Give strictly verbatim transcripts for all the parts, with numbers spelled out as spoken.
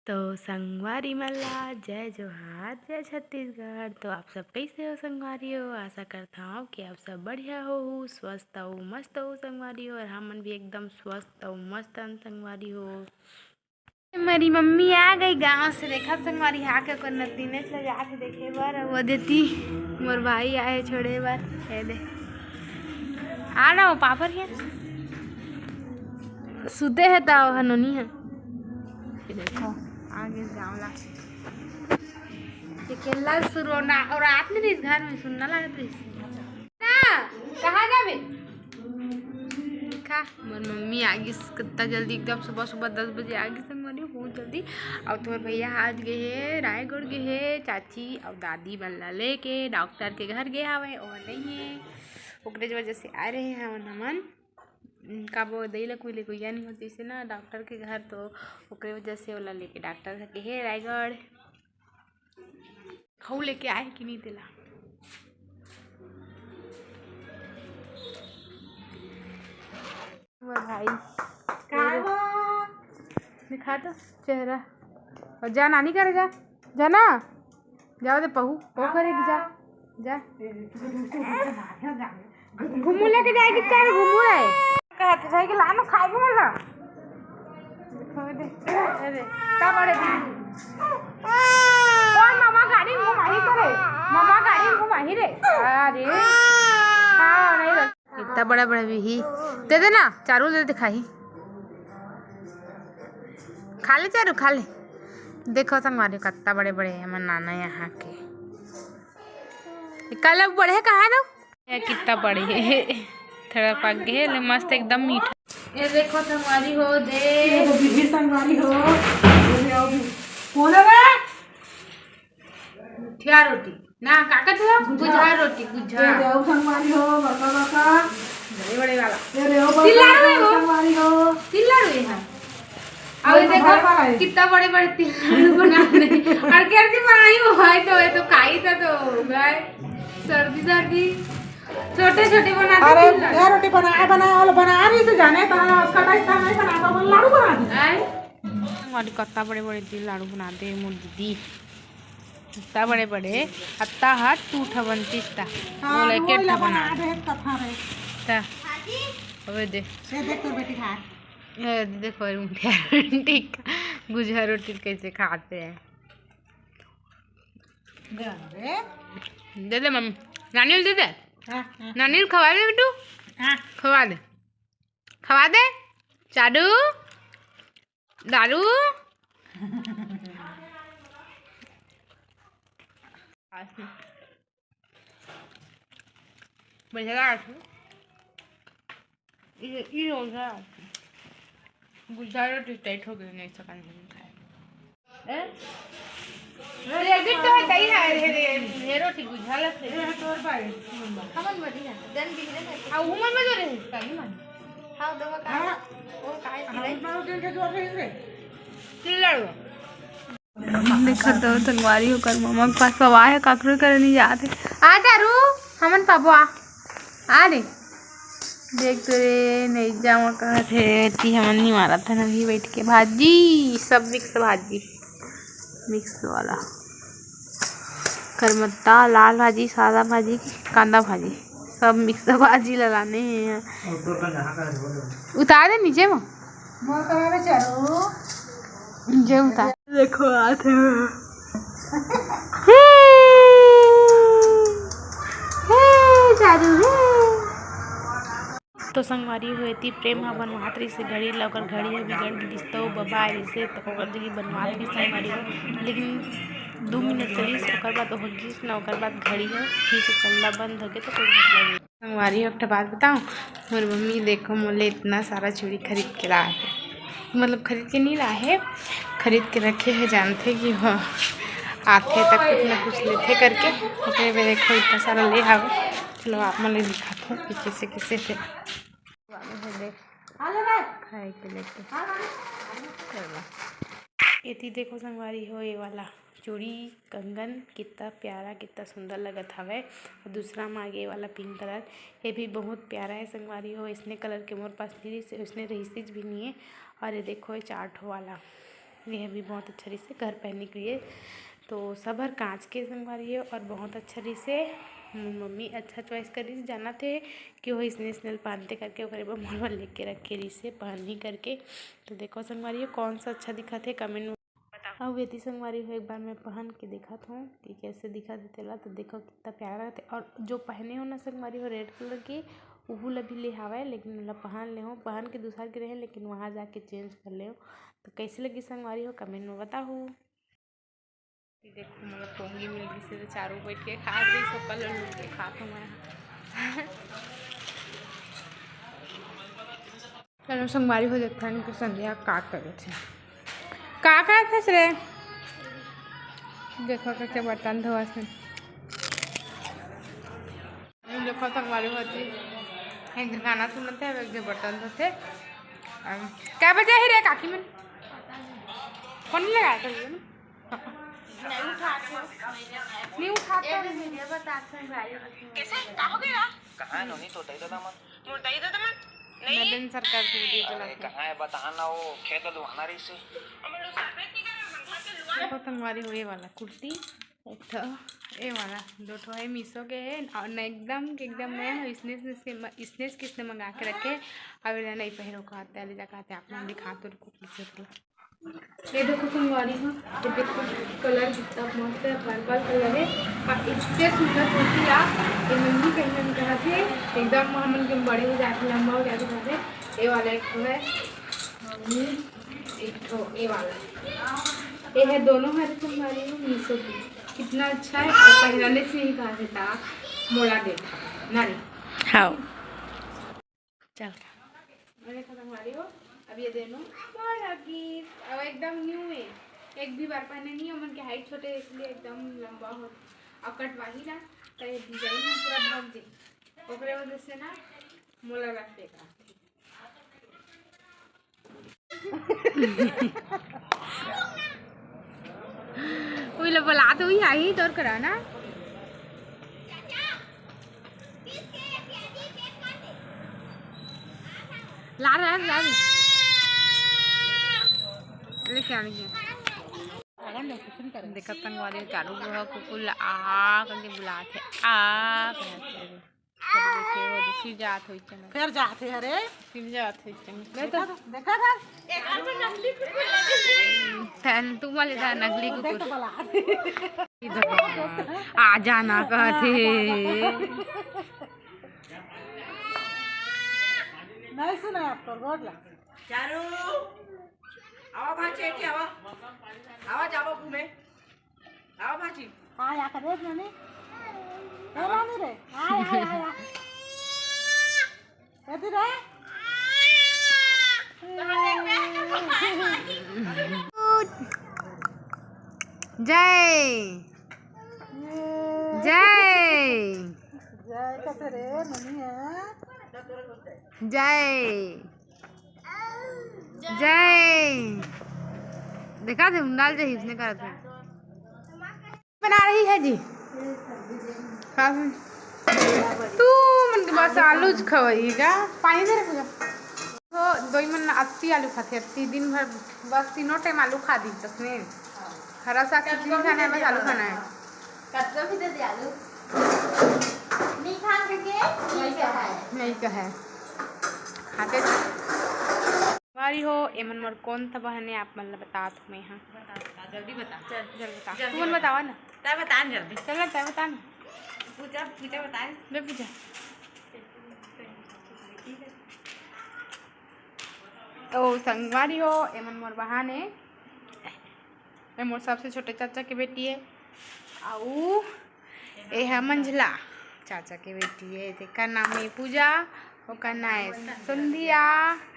तो संगवारी मन ला जय जोहार, जय छत्तीसगढ़। तो आप सब कैसे हो संगवारी हो? आशा करता हूँ कि आप सब बढ़िया हो, स्वस्थ हो, मस्त हो संगवारी हो। और हमन भी एकदम स्वस्थ हो, मस्त हन संगवारी हो। मेरी मम्मी आ गई गांव से। देखा संगवारी, आके ओकर नतिने से जाके देखे बर। वो देती मोर भाई आए छोड़े बर। ये दे, आ ना वो पापड़ के सुते है ता हनोनी है। ये देखो, आगे जावला। ये केला सुरोना और रात में इस घर में सुनना लगत रही। ना, कहाँ जाबे? खा, मोर मम्मी आ गिस कत्ता जल्दी, एकदम सुबह सुबह दस बजे आ गिस संगवारी, बहुत जल्दी। और तुम्हार भैया आज गए हे रायगढ़, गए हे चाची और दादी मन ला लेके डॉक्टर के घर गए हवे, वो नहीं है, ओकरे वजह से आ रहे हैं हमन। का वो दई ला कोई ले कोई नहीं होती से ना डॉक्टर के घर, तो ओकरे वजह से ओला लेके डॉक्टर घर गए हे रायगढ़। खाऊ लेके आए कि नहीं तेला? वो भाई, का हो? दिखा तो चेहरा। और जा नानी करे जा, जा ना, जाओ दे पहू, पहू करे कि जा, जा। घुमू लेके जाएगी, क्या घुमू है? कहत है कि लानो खाए के मन ला। देखो दे, अरे, ता बड़े दीदी। और मामा गाड़ी में घुमाही करे, मामा गाड़ी में घुमाही रे। अरे, हाँ, नहीं रख। इतना बड़ा बड़ा भी ही। दे दे ना, चारू दे दे खाही। खा ले चारू, खा ले। देखो संगवारी, कितना बड़े बड़े है हमर नाना यहाँ के। ये कल अब बढ़े कहाँ दो? ये कितना बड़े है, थोड़ा पक गए, ले मस्त एकदम मीठा। ये देखो संगवारी हो दे। ये तो बीबी संगवारी हो। ये ले आओ भी। कौन है रे? गुठिया रोटी। ना, का कहत हो? गुझा। गुझा रोटी, गुझा। ये ले आओ संगवारी हो, बड़का बड़का। बड़े बड़े वाला। ये ले आओ बड़का तिल लाडू बड़का है वो। संगवारी हो। तिल लाडू है। अब ये देखो, कितना बड़े बड़े तिल लाडू बना दे। और कैसे बनाई हो भाई, तो ये तो खाई था तो हो गए। सर्दी सर्दी। छोटे छोटे बना दे अरे, तिल लाडू। ये रोटी बनाए, बनाए, वाला बना रही से जाने, तो उसका टाइम था, नहीं बना, तो लाडू बना दे। आए? हमारी कितना बड़े बड़े तिल लाडू बना दे मोर दीदी। इतना बड़े बड़े, अत्ता हा टूट हवन तिस्ता। हाँ, बोले के वो ला ठा बना बना दे। दे, कथा रे। ता, अबे दे। ये देख तोर बेटी खा। ये देखो, उनके आंटी का गुझा रोटी कैसे खाते हैं। दे दे। दे दे मम्मी, नानी दे दे। हाँ, हाँ। नानी खवा दे बेटू। हाँ। खवा दे, खवा दे। चाडू, दारू। बढ़िया लागत हे। ई, ई हो गया। गुजारा तो टाइट हो गया, नहीं सका नहीं खाए। ए? रेडी तो है, दही है, रे, रे, रे, रोटी बुझाला से। ए, तोर भाई। हमन बढ़िया। दन बिहरे में। आ, उमर में जो रहे, कहीं मन। हाँ, दवा का। हाँ। वो काहे हम चिल्लाई? इतना दिन के जोर रही रे। चिल्लाड़ो। देखो तो संगवारी ओकर ममा के पास पवा है, काकरो करे नहीं जात है। आ जा रू, हमन पाबो आ। आ रे। देख तो रे, नहीं जावा कहत है, ती हमन नहीं मारत है, अभी बैठ के भाजी, सब मिक्स भाजी, मिक्स वाला करमत्ता, लाल भाजी, सादा भाजी, कांदा भाजी, सब मिक्स भाजी ला लाने हैं यहाँ। उतार दे नीचे में। मोर करा में चारू। जे उतार। देखो आत हे। हे, हे, चारू, हे। तो संगवारी हो, एती प्रेम ह बनवात रहिस घड़ी ल, ओकर घड़ी ह बिगड़ गिस, तो बबा आए रहिस, तो ओकर जगह बनवात रहिस संगवारी हो। लेकिन दू मिनट चलिस, ओकर बाद हो गिस ना, ओकर बाद घड़ी ह फिर से चलना बंद हो गया, तो कोई मतलब नहीं। संगवारी हो, एक ठो बात बताओ, मोर मम्मी देखो मोले इतना सारा चूड़ी खरीद के लाए हे, मतलब खरीद के नहीं लाए हे, खरीद के रखे हे, जानथे कि हो आथे त कुछ ना कुछ लेथे करके। ओकरे में देखो इतना सारा ले हावे। चलो आप मन ले दिखाथो कि कैसे कैसे हे। खाए के लेके चलो। एती देखो संगवारी हो, ये वाला चूड़ी, कंगन कितना प्यारा, कितना सुंदर लगत हवय। और दूसरा म आगे वाला पिंक कलर, ये भी बहुत प्यारा है संगवारी हो। इसने कलर के मोर पास नहीं रहिस, इसने रहिसिस भी नहीं है। और ये देखो, ये चार ठो वाला ये भी बहुत अच्छा रहिसे घर पहने के लिए। तो सब हर कांच के संगवारी हो और बहुत अच्छा रहिसे। मोर मम्मी अच्छा choice करिस, जानत हे कि वो इसने इसने पानते करके ओकरे बर मोर बर लेके रखे रहिसे पहनही करके। तो देखो संगवारी हो कौन सा अच्छा दिखत हे comment में बताओ। अउ एती संगवारी हो एक बार मैं पहन के दिखत हूँ कि कैसे दिखत हे तेला। तो देखो कितना प्यारा लगत हे। और जो पहने हो ना संगवारी हो red colour के, उहू ला भी ले हावय, लेकिन ओला पहन ले हो, पहन के दूसर के रहे लेकिन वहाँ जाके change कर ले हो। तो कैसे लगी संगवारी हो comment में बताहू। ये देखो मोला पोंगी मिल गई से, तो चारों बैठ के खा रही, सब कलर लूट के खात हूँ मैं। चलो संगवारी हो, देखथन कि संध्या का करत हे। का करत हस रे? देखो कैसे बर्तन धोवत हे। देखो संगवारी हो जी, एक झन गाना सुनत हे, एक झन बर्तन धोथे। अम, क्या बजे ही रे काकी मन? फोन नहीं लगाया था? नहीं उठाते। नहीं उठाते। कैसे? क्या हो गया? कहाँ है नोनी? तो दई दादा मन। मोर दई दादा मन। नहीं। नवीन सरकार की वीडियो चला अरे, कहाँ है? बता ना, वो खेत लुहाना रही से। देखो संगवारी हो, ये वाला कुर्ती, एक ठो ये वाला, दो ठो है, मीशो के है और न एकदम, एकदम नया है। इसने, इसने, इसने किसने मंगा के रखे, अब इन्हें नहीं पहनो कहते, ले जा कहते, आप लोग दिखा तो रुको पीछे तो। ये देखो संगवारी हो, ये देखो कलर कितना मस्त है, पर्पल कलर है और इतने सुंदर कुर्ती। आप ये मंदी कहीं हम कहा थे, एकदम हमन के बड़े हो जाते, लंबा हो जाते कहते। ये वाला एक ठो है, एक ठो ये वाला, ये है दोनों हरे संगवारी हो मीशो की। कितना अच्छा है और पहनने से ही कहा था मोला देखा ना रे। हाँ। चल। अरे खत्म वाली हो। अब ये देनो मोला गिफ्ट, अब एकदम न्यू है, एक भी बार पहने नहीं है। मन के हाइट छोटे है इसलिए एकदम लंबा हो और कटवाही ना, तो ये डिजाइन में पूरा भाग दे, ओकरे वजह से ना मोला रख देगा। उइला बला तो उही आही तोर करा ना। ला ला ला। लेके आने की। देखत संगवारी चालू बुढ़ा कुकुर ला आ करके बुलात हे, आ कहत हे। फिर जात होई चंगा। फिर जात हे, अरे। फिर जात होई चंगा। देखा था, देखा था। फैन तू वाले दा नकली कुकुर। देख तो बला। आ जाना कहत हे। नहीं सुना आप तो, रोड ला। चारू, आवा भांची, एती आवा। आवा, जावा घूमे। आवा भांची। आ, या करे नानी। ए नानी रे। आ, या, या, या। एती रे। जय। जय। जय कते रे, ननी है। जय। जय। देखा थे, उंडाल जे हिसने करत हे। बना रही है जी। का है? तू मन के बस आलू च खवई का? पानी दे रे पूजा। तो दोई मन अत्ती आलू खाथे, अत्ती दिन भर बस तीनों टाइम आलू खा दी तसने। हरा साग सब्जी नहीं खाना है, बस आलू खाना है। कच्चा भी दे दे आलू। नहीं खा सके, नहीं कहा है। नहीं कहा है। खाते संगवारी हो, एमन मोर कोन तबा हने, आप मन ल बतात हूँ मैं, हाँ। बता, बता, जल्दी बता। चल, जल्दी बता। जल्दी तू मन बता। बतावा ना। तय बता न जल्दी। चल ना, तय बता ना। पूजा, पूजा बता। ले पूजा। तो संगवारी हो, एमन मोर बहाने। ये मोर सबसे छोटे चाचा के बेटी है। अउ ये है मंझला चाचा के बेटी है। एकर नाम है पूजा, ओकर नाम है संध्या।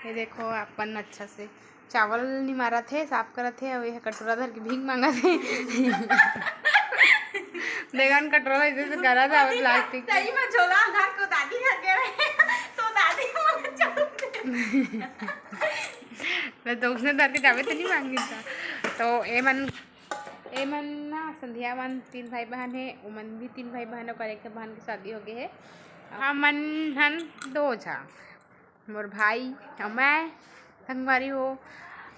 ये देखो अपन अच्छा से चावल निमारत हे, साफ करत हे। अउ ये कटोरा धर के भीख मांगत हे। देखन कटोरा ऐसे से करत हे, plastic। सही में झोला धर के दादी घर गए रहे, तो दादी बोले, "चल।" मैं तो उसने धर के जावे तो नहीं मांगी था। तो एमन, एमन ना संध्या मन तीन भाई बहन है, ओमन भी तीन भाई बहन, ओकर एक बहन के शादी हो गए है। हमन हन दो झा, मोर भाई अउ मैं संगवारी हो।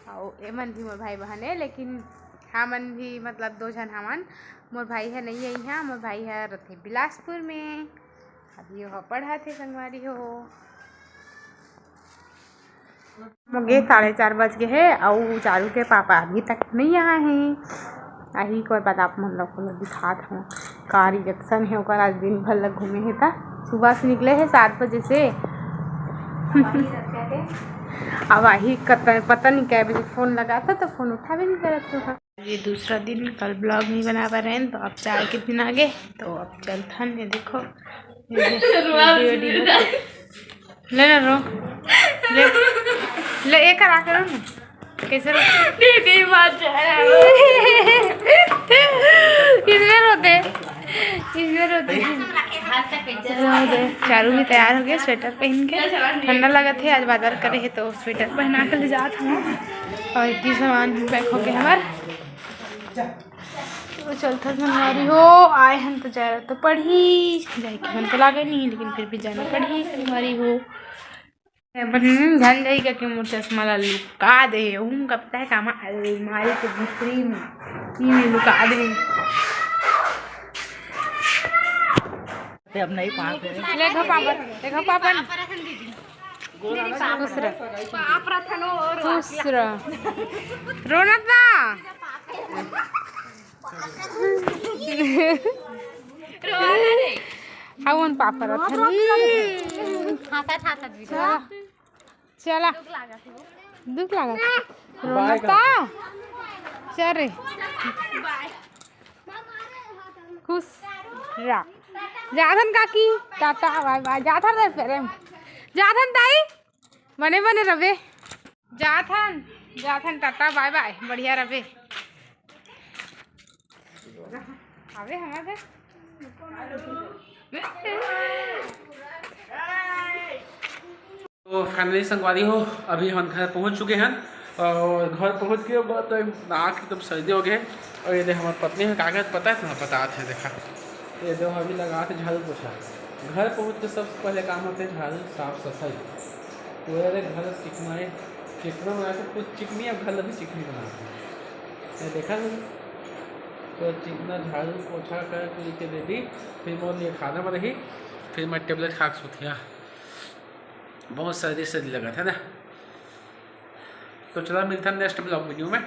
अउ एमन भी मोर भाई बहन हे, लेकिन हमन भी मतलब दो झन हमन। मोर भाई ह नइ हे इहाँ, मोर भाई ह रथे बिलासपुर में, अभी ओह पढ़त हे संगवारी हो। मोगे साढ़े चार बज गे हे, अउ चारू के पापा अभी तक नइ आए हे। आही, कोई बात आप मन लोग को दिखात हूँ का रिएक्शन हे ओकर। आज दिन भर लग घूमे हे, त सुबह से निकले हे सात बजे से। अब आही कत-, पता नहीं कै बजे फोन लगाता, तो फोन उठाबे नहीं करत होगा। ये दूसरा दिन, कल ब्लॉग नहीं बना पा रहे हैं, तो अब चाय के दिन आ गए, तो अब चलथन। ये देखो, ये video ले ना रो, ले, ले, एक करा करो ना। कैसे रो? नहीं, नहीं, बात जा रहा है। इसमें रोते, इसमें रोते। रोते। चारू भी तैयार हो गए स्वेटर पहन के। ठंडा लगत हे, आज बादर करे हे तो स्वेटर पहना के ले जात हूँ। और इतनी सामान पैक हो गया हमार। तो चलता संगवारी हो, आए हन तो जाए तो पढ़ी, जाए के मन तो लागे नहीं, लेकिन फिर भी जाना पढ़ी संगवारी हो। अपन झन जाई करके मोर चश्मा ला लुका दे हे, उम, कब तक कामा अलमारी के भीतरी में, ई में लुका दे हे। ते अब नहीं पाप है। ले घो पापन, ले घो पापन। खुश रह। पाप रथन और खुश रह। रोनत ना। रोवा रे। हाउ मन पापा रथन। हाथत हाथत भी। चला। चला। दुख लागत हे। रोनत ना। चल रे। खुश रह। जाथन काकी, टाटा, बाय बाय। जाथन रे प्रेम। जाथन दाई, बने बने रबे। जाथन, जाथन, टाटा, बाय बाय, बढ़िया रबे। अबे हमारे तो finally संगवारी हो, अभी हम घर पहुंच चुके हैं। और घर पहुंच के बाद तो नाक एकदम सर्दी हो गए। और ये दे हमारे पत्नी है, कागज पता है तुम्हें, पता है, देखा, ये दे अभी लगा थे झाड़ू पोछा। घर पहुंच के सबसे पहले काम होते हैं झाड़ू साफ सफाई। पूरे घर चिकनाए, चिकना बना के कुछ चिकनी, अब घर भी चिकनी बना के। ये देखा तुम, तो चिकना झाड़ू पोछा कर के दे दी। फिर मोर लिए खाना बनाही, फिर मैं टेबलेट खा के सोतिया। बहुत सर्दी सर्दी लगा था ना। तो चला, मिलता है नेक्स्ट ब्लॉग वीडियो में।